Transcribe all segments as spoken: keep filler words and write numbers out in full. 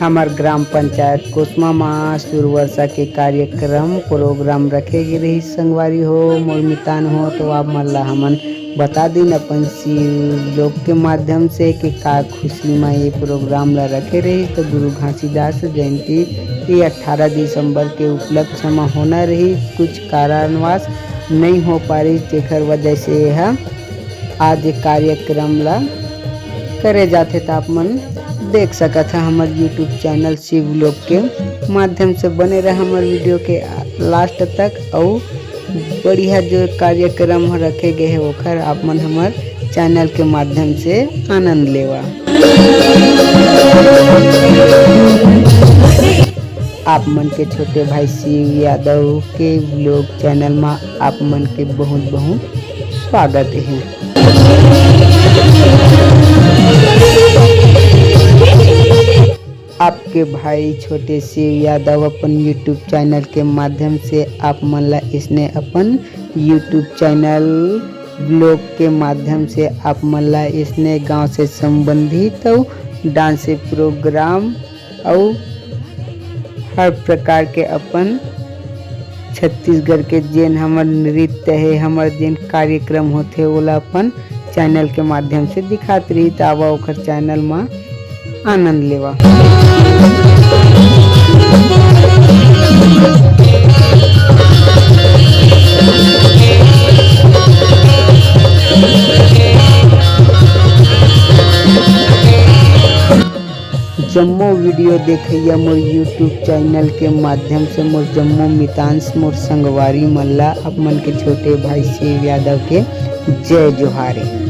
हमर ग्राम पंचायत कोसमा म सुरवर्षा के कार्यक्रम प्रोग्राम रखे गे रहिस संगवारी हो, मोर मितान हो, तो आप मन ला हमन बता दिन अपन शिव लोग के माध्यम से कि का खुशी म ये प्रोग्राम ला रखे रहिस। तो गुरु घासीदास जयंती ये अठारह दिसंबर के उपलक्ष्य म होना रहिस, कुछ कारणवश नहीं हो पारिस, जेकर वजह से यह आज ये कार्यक्रम ला करे जाथे। त आप मन देख सकत ह हमर YouTube चैनल शिव लोग के माध्यम से बने रह हमर वीडियो के लास्ट तक। अउ बढ़िया जो कार्यक्रम ह रखे गए हे ओखर आप मन हमर चैनल के माध्यम से आनंद लेवा। आप मन के छोटे भाई शिव यादव के व्लॉग चैनल मा आप मन के बहुत बहुत स्वागत हे। आपके भाई छोटे शिव यादव अपन YouTube चैनल के माध्यम से आप मन ला इसने अपन YouTube चैनल व्लॉग के माध्यम से आप मन ला इसने गांव से संबंधित अउ डांस प्रोग्राम अउ हर प्रकार के अपन छत्तीसगढ़ के जेन हमर नृत्य हे, हमर जेन कार्यक्रम होथे, ओला अपन चैनल के माध्यम से दिखात रही। त आवा ओखर चैनल म आनंद लेवा। जम्मो वीडियो देखइया मोर YouTube चैनल के माध्यम से मोर जम्मो मितांश, मोर संगवारी मन ला आप मन के छोटे भाई शिव यादव के जय जोहार हे।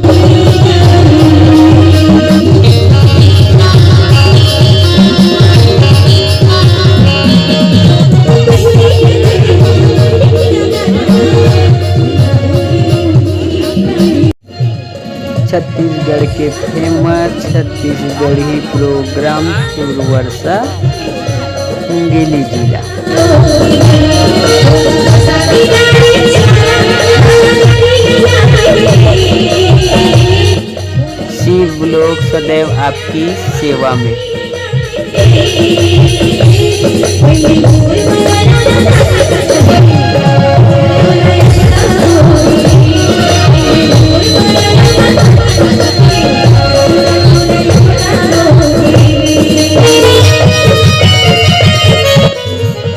छत्तीसगढ़ के फेमस छत्तीसगढ़ी प्रोग्राम सुरवर्षा, मुंगेली जिला। शिव व्लॉग सदैव आपकी सेवा में।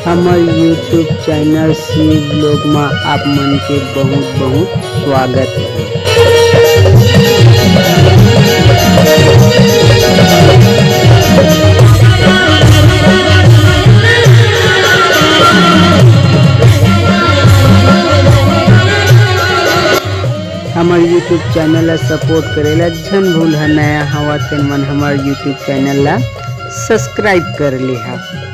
हमर YouTube चैनल शिव व्लॉग मा आप मन के बहुत बहुत स्वागत हे। हमर YouTube चैनल ला सपोर्ट करे ला झन भूलहा, नया हवा तेन मन हमर YouTube चैनल ला सब्सक्राइब कर लेहा।